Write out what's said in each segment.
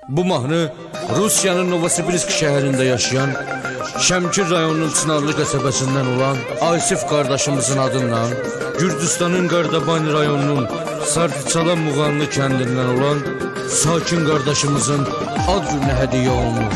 Bu mahnı Rusiyanın Novosibirsk şəhərində yaşayan Şəmkir rayonunun Çınarlı qəsəbəsindən olan Asif qardaşımızın adından Gürcüstanın Qardabani rayonunun Sardıçala Muğanlı kəndindən olan Sakin qardaşımızın ad gününə hədiyyə olunur.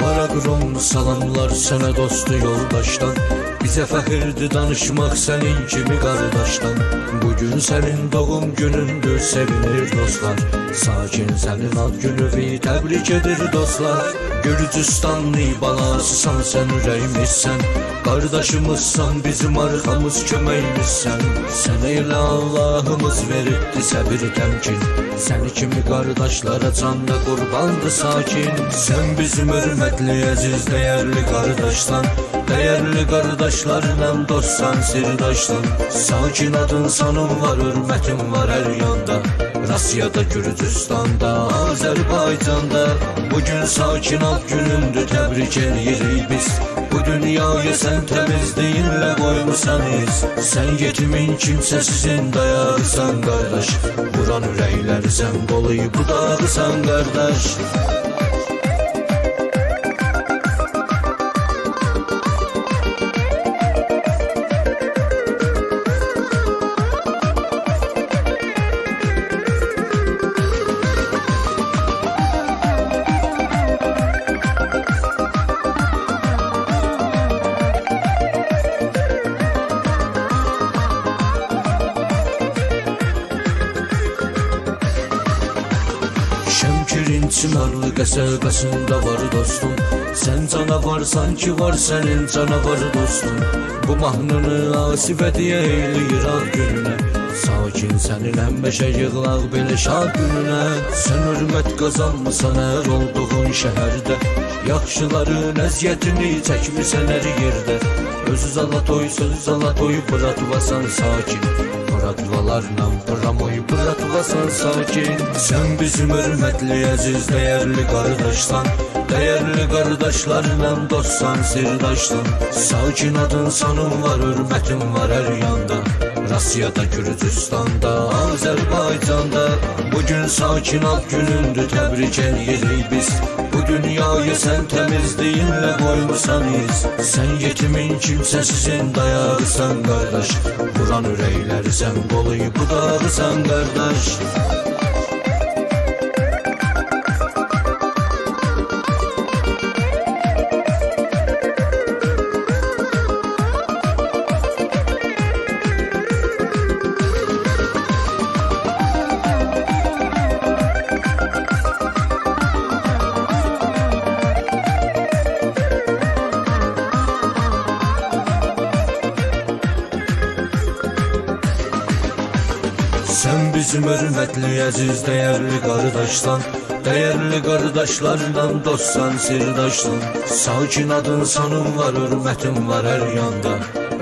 Var ogromlu salamlar sənə dostu yoldaşdan. Bizə fəxirdir danışmaq sənin kimi qardaşdan. Bugün sənin doğum günündür, sevinir dostlar. Sakin sənin ad gününü təbrik edir dostlar. Gürcüstanlı balasısan sən, ürəyimizsən. Qardaşımızsan, bizim arxamız, köməyimizsən. Sənə elə Allahımız veribdi səbir, təmkin. Səni kimi qardaşlara canda qurbandı sakin. Sən bizim hörmətli, əziz, dəyərli qardaşsan. Dəyərli qardaşlarla dostsan, sirdaşsan. Sakin adın sanın var, hörmətin var hər yanda. Rusiyada, Gürcüstanda, Azərbaycanda. Bugün sakin ad günündür, təbrik edirik biz. Bu dünyaya sən təmizliyinlə qoymusan iz. Sən yetimin, kimsəsizin dayağısan qardaş. Vuran ürəkləri sən qoluyub budağısan qardaş. Şəmkirin Çınarlı qəsəbəsində var dostum. Sən canavarsan ki var sənin canavar dostun. Bu mahnını Asifə deyə eləyir ad gününə. Sakin sənin həmişə yığılaq belə şad gününə. Sən hörmət qazanmısan hər olduğun şəhərdə. Yaxşıların əziyyətini çəkmisən hər yerdə. Özü zalatoy, söz zalatoy, bratvasan sakin. Bratvalarla pramoy, bratvasan sakin. Sən bizim hörmətli, əziz, dəyərli qardaşsan. Dəyərli qardaşlarla dostsan, sirdaşsan. Sakin adın sanın var, hörmətin var hər yanda. Rusiyada, Gürcüstanda, Azərbaycanda. Bugün sakin ad günündür, təbrik edirik biz. Bu dünyaya sən təmizliyinlə qoymusan iz. Sən yetimin, kimsəsizin dayağısan qardaş. Vuran ürəkləri sən qoluyub budağısan qardaş. Sən bizim hörmətli, əziz, dəyərli qardaşsan. Dəyərli qardaşlarla dostsan, sirdaşsan. Sakin adın sanın var, hörmətin var hər yanda.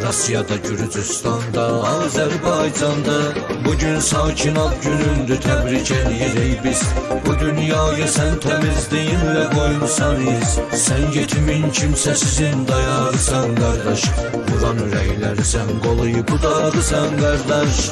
Rusiyada, Gürcüstanda, Azərbaycanda. Bugün sakin ad günündür, təbrik edirik biz. Bu dünyaya sən təmizliyinlə qoymusan iz. Sən yetimin, kimsəsizin dayağısan qardaş. Vuran ürəkləri sən qoluyub budağısan qardaş.